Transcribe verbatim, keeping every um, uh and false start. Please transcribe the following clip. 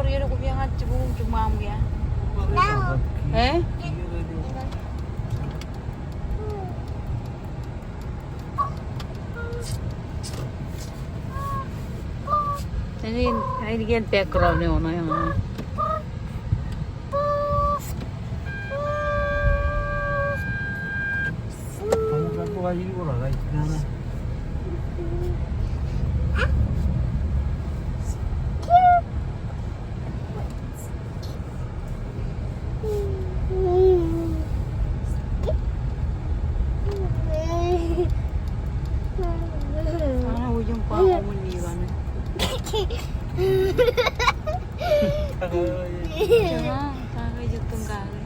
Eo ko piañ an jibukūṃ jiṃṃaṃ ia. Eh? Āindein, āindein background eo ṇe. Āinwōt ej ba ko ṃōn ni ba ṇe. Kake, kake, ej itōn kake.